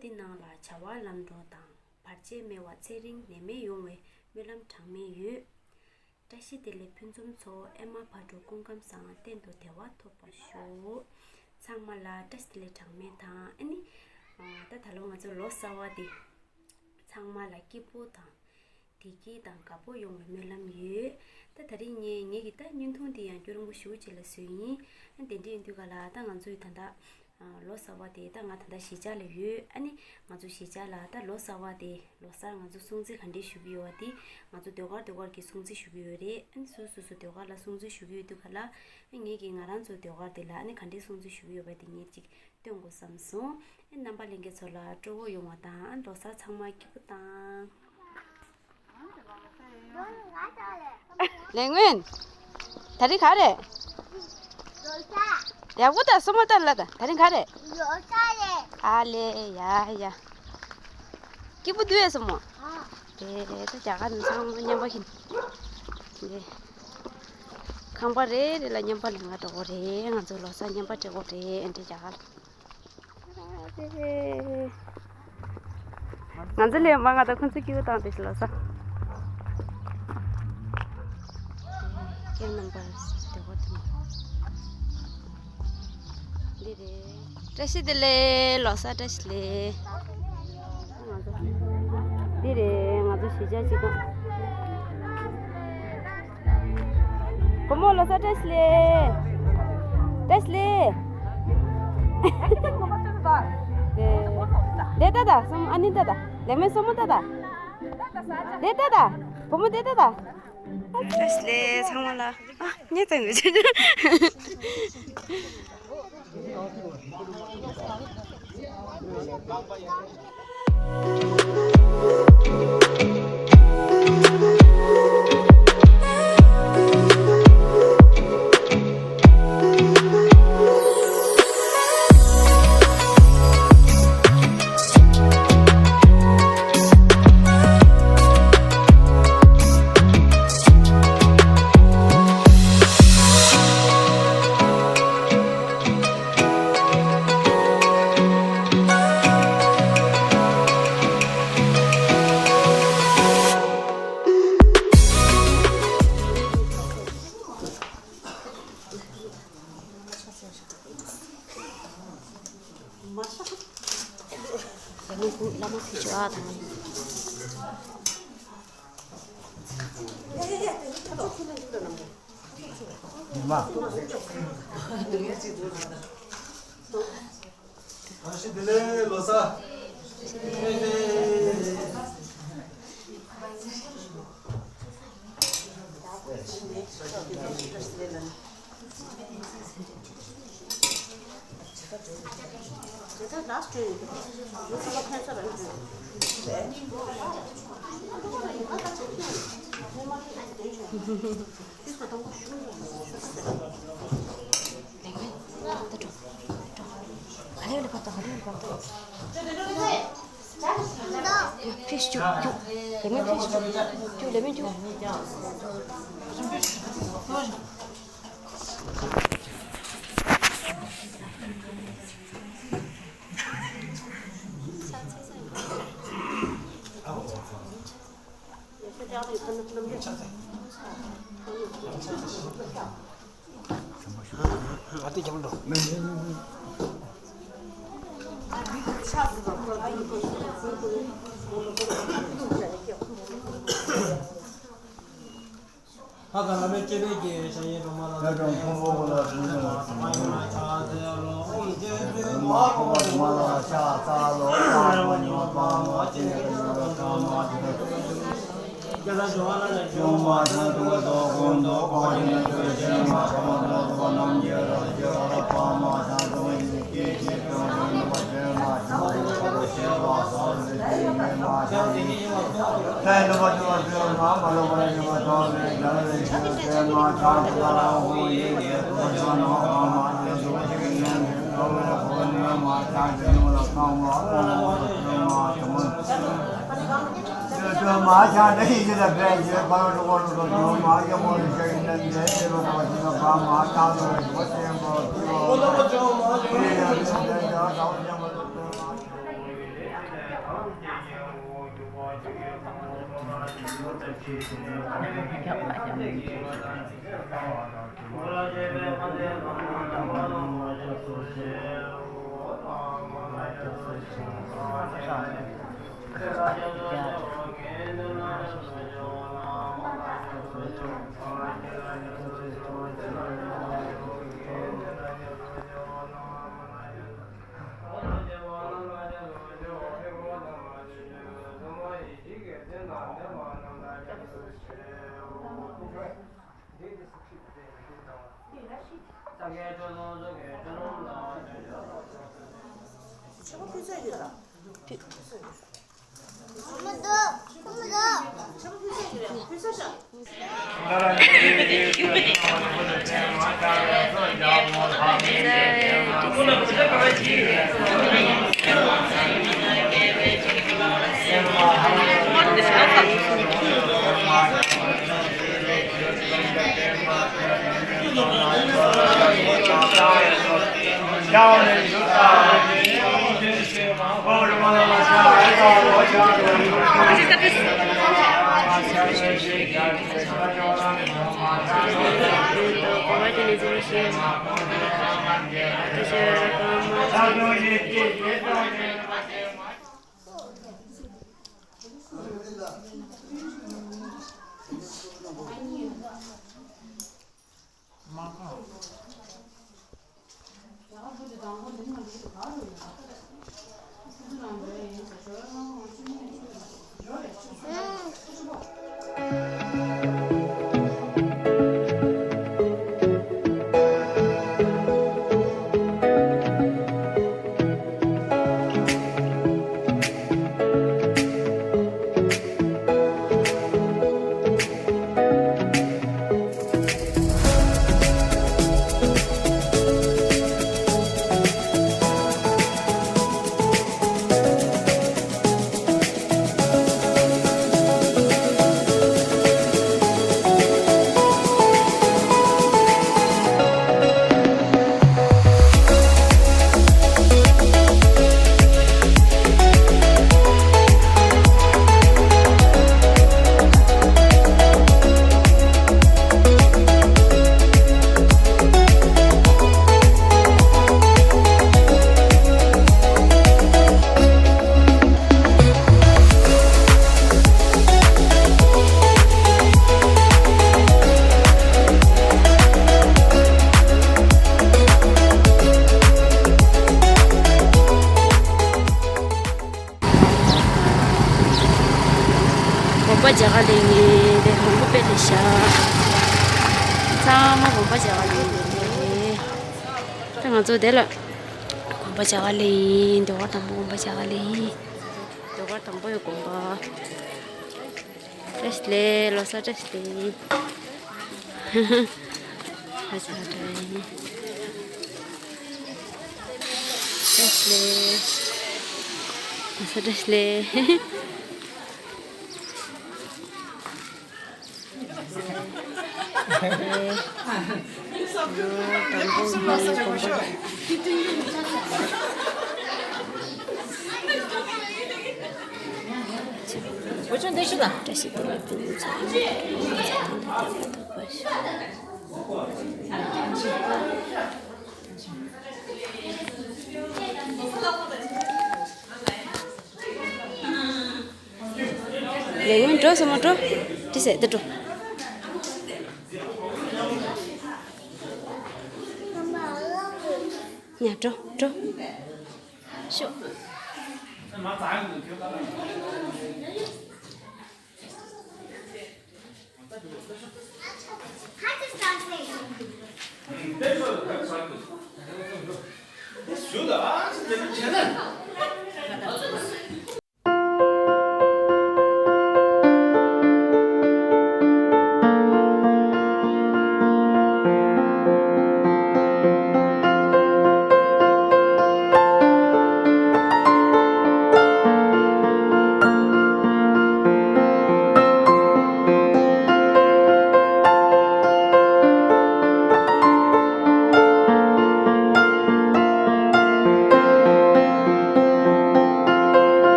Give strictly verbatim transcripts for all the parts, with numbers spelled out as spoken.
འདི་ནང་ལ་བྱ་བ་ལམ་འགྲོ་དང་བར་ཆད་སྨེ་བ་ཚེ་རིང་ནད་མེད་ཡོང་བའི་སྨོན་ལམ་གྲངས་མེད་ཡོད། བཀྲ་ཤིས་བདེ་ལེགས་ཕུན་སུམ་ཚོགས། ཨེ་མ་ཕ་གྲུ་སྐུ་ཁམས་བཟང་། གཏན་དུ་བདེ་བ་ཐོབ་པར་ཤོག། ཚང་མ་ལ་བཀྲ་ཤིས་བདེ་ལེགས་གྲངས་མེད་དང་། ཨ་ནི། ཨ། ད་ད་ལོ་ང་ཚོ་ལོ་གསར་བ་དེ། ཚང་མ་ལ་སྐྱིད་པོ་དང་། བདེ་སྐྱིད་དང་དགའ་པོ་ཡོང་བའི་སྨོན་ལམ་ཡོད། ད་ད་རིང་ངས་ངེད་ཀྱི་ད་བརྙན་ཐུང་འདི་ཡང་སྐྱོ་རུང་པོ་ཞེ་པོ་ཅིག་ལ་བཟོས་ཡིན། ཨ། དེ་འདྲ་ཡིན་དུས་ག་ལ་ད་ང་ཚོའི་ད་ལྟ། ཨ། ལོ་གསར་བ་དེ་ད་ང་ད་ལྟ་གཞིས་ཆགས་ལ་ཡོད། ཨ་ནི་ང་ཚོ་གཞིས་ཆགས་ལ་ད་ལོ་གསར་བ་དེ་ལོ་གསར་ང་ཚོ་སྲུང་བརྩི་ག་འདྲས་ཞུ་གི་ཡོད་པ་དེ་ང་ཚོ་ཟློས་གར་ཟློས་གར་གྱིས་སྲུང་བརྩི་ཞུ་གི་ཡོད་རེད། ཨ་ནི་སོ་སོ་སོ་ཟློས་གར་ལ་སྲུང་བརྩི་ཞུ་གི་ཡོད་དུས་ག་ལ། ཨ། ངེད་ཀྱིས་ང་རང་ཚོའི་ཟློས་གར་དེ་ལ་ཨ་ནི་ག་འདྲས་སྲུང་བརྩི་ཞུ་གི་ཡོད་པ་དེ་ངས་ཅིག་སྟོན་དགོས་བསམ་སོང་། ཨ། རྣམ་པ་ལྷན་རྒྱས་ཚོ་ལ་སྤྲོ་བོ་ཡོང་བ་དང་། ཨ། ལོ་གསར་ཚང་མ་སྐྱིད་པོ་དང་། ལས་སྔོན། ད་རིང་ག་རེ། ཡག་པོ་དང་སོ་མོ་ལྟ་ལ་ད་ད་རིང་ག་རེ། ཨ་ལེ། ཡ་ཡ། སྐྱིད་པོ་འདུག་ཨེ་སོ་མོ། དེ་ད་རྒྱ་གར་ནས་ཚང་མ་མཉམ་པ་ཞིག་དེ། ཁང་པ་རེ་རེ་ལ་མཉམ་པ་ལ་ང་འགྲོ་གོ་རེད། ང་ཚོ་ལོ་གསར་མཉམ་པ་སྤྲད་གོ་རེད། ཨེ་འདྲ་རྒྱ་གར་ལ། ང་ཚོ་ལས་མང་ང་དང་ཁོང་ཚོ་སྐྱིད་པོ་བཏང་དེ་ཞིག་ལ་ས། ཁྱེད་རྣམ་པར་བདེ་བོ་ཐོན། འདི་རེད། བཀྲ་ཤིས་བདེ་ལེགས། ལོ་གསར་བཀྲ་ཤིས་བདེ་ལེགས། འདི་རེད། ང་ཚོ་གཞིས་ཆགས་གཅིག་པ། བུ་མོ་ལོ་གསར་བཀྲ་ཤིས་བདེ་ལེགས། བཀྲ་ཤིས་བདེ་ལེགས། དེ་དེ་ལྟ་ད་སོམ། ཨ་ནི་ལྟ་ད། ལས་མེད་སོམ་མོ་ལྟ་ད། དེ་ལྟ་ད། བུ་མོ་དེ་ལྟ་ད། བཀྲ་ཤིས་བདེ་ལེགས་ཚང་མ་ལ། ཨ། ངས་བཙལ་འདོད་བྱུང་། བཀྲ་ཤིས་བདེ་ལེགས་ལོ་གསར། ལྷ་དང་བླ་མའི་སྤྱན་རས་གཟིགས་ཡེ་ཤེས་ཡེ་སྒྲོལ་མ་ལ་སོགས་པའི་ཕུང་པོ་ལ་སོགས་པའི་ཕུང་པོ་ལ་ཕྱག་འཚལ་ལོ། ཨོཾ་ཨ་ཏི་ཤ་ཉི་མ་པདྨ་སྤྱན་རས་གཟིགས་ལ་ཕྱག་འཚལ་ལོ། དགོན་པ་རྒྱ་གར་ལ་ཡིན། དེ་མང་པོ་དཔེ་དེ་བཞག་ཚང་མ་དགོན་པ་རྒྱ་གར་ལ་ཡིན། ད་ང་ཚོ་དེ་ལ་དགོན་པ་རྒྱ་གར་ལ་ཡིན། ཟློས་གར་དང་པོ་དགོན་པ་རྒྱ་གར་ལ་ཡིན། ཟློས་གར་དང་པོ་ཡི་དགོན་པ། བཀྲ་ཤིས་བདེ་ལེགས། ལོ་གསར་བཀྲ་ཤིས་བདེ་ལེགས། ལོ་གསར་བཀྲ་ཤིས་བདེ་ལེགས། ལོ་གསར་བཀྲ་ཤིས་བདེ་ལེགས། ལས་ངན་འགྲོ་སོང་མ་འགྲོ། དེ་ཟེར་དེ་འགྲོ། ཉ་འགྲོ་འགྲོ། ཤོག་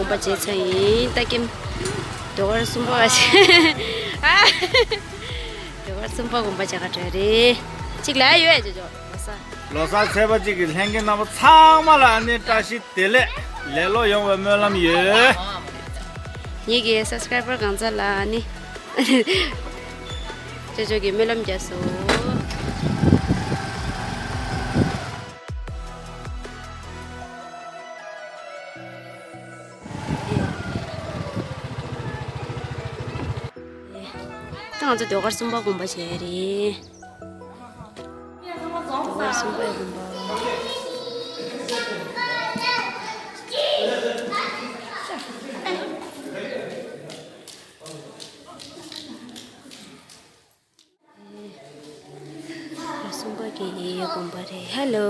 དགོན་པ་མཇལ་ཚར་ཡིན། ལྟ་གིན་ཟློས་གར་གསུམ་པ་ཨ། ཟློས་གར་གསུམ་པ་དགོན་པ་མཇལ་ག་འགྲོ་རེད། གཅིག་ལ་ཡོད་ཅོ་ཅོ་ལོ་གསར། ལོ་གསར་ཚེས་པ་གཅིག་གི་ལྷན་རྒྱས་རྣམ་པ་ཚང་མ་ལ་ཨ་ནི་བཀྲ་ཤིས་བདེ་ལེགས། ལེ་ལོ་ཡོང་བའི་སྨོན་ལམ་ཡོད། ངེད་ཀྱི་སབ་སི་ཀ་རའི་བར་གང་ཚ་ལ་ཨ་ནི། ཅོ་ཅོ་གི་སྨོན་ལམ་རྒྱག་སོང་། ད་ང་ཚོ་ཟློས་གར་གསུམ་པ་དགོན་པ་བྱས་རེད། ཟློས་གར་གསུམ་པའི་དགོན་པ། གསུམ་པ་གི་དགོན་པ་རེད། ཧེ་ལོ།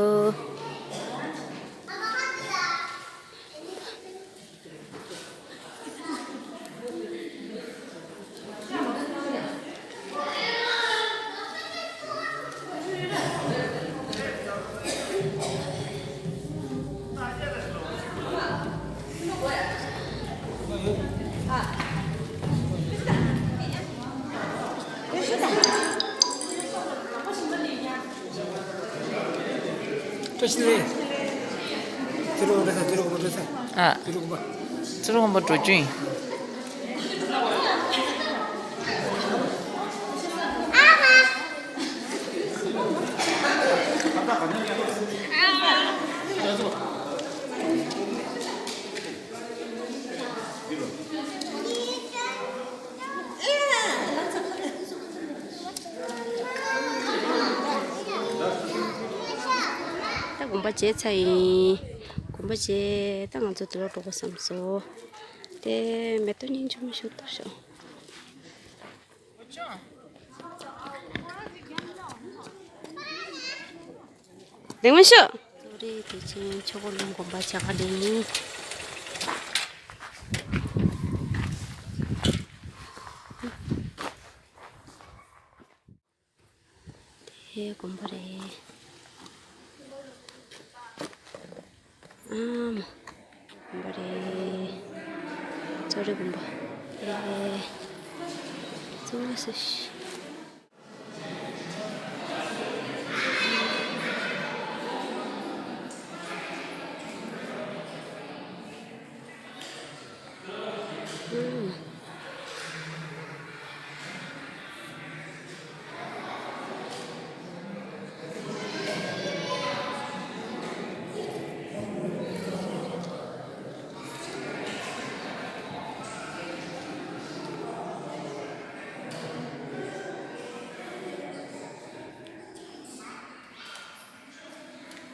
བཀྲ་ཤིས་བདེ་ལེགས། ཨ། ཚུར་འོང་པ་འགྲོ་རྒྱུ་ཡིན། ད་དགོན་པ་མཇལ་ཚར་ཡིན། དགོན་པ་མཇལ། ད་ང་ཚོ་འདི་ལོག་འགྲོ་དགོས་བསམ་སོང་། དེ་མེ་ཏོག་སྙིང་རྗེ་མོ་ཞིག་འདུག་ཤོག་ལེགས་མ་ཤོག་ཏོ་རེ་དེ་ཆེན་ཆོས་འཁོར་ལུང་དགོན་པ་བྱ་དགའ་ལེན། དེ་དགོན་པ་རེད། ཨ་མ། དགོན་པ་རེད། ཙོ་རེ་དགོན་པ་རེད། ཙོ་རེ་སུ་ཤི།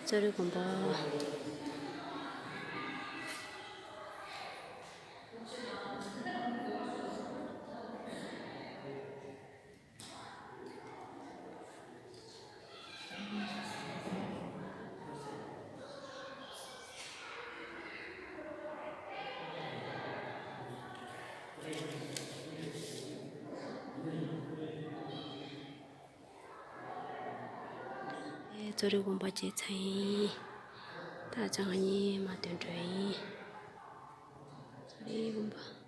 ཙོ་རེ་དགོན་པ། ཨེ། ཙོ་རེ་དགོན་པ་མཇལ་ཚར་ཡིན། ད་ཅང་ངེད་གཉིས་མར་ཐོན་འགྲོ་ཡིན། ཙོ་རེ་དགོན་པ།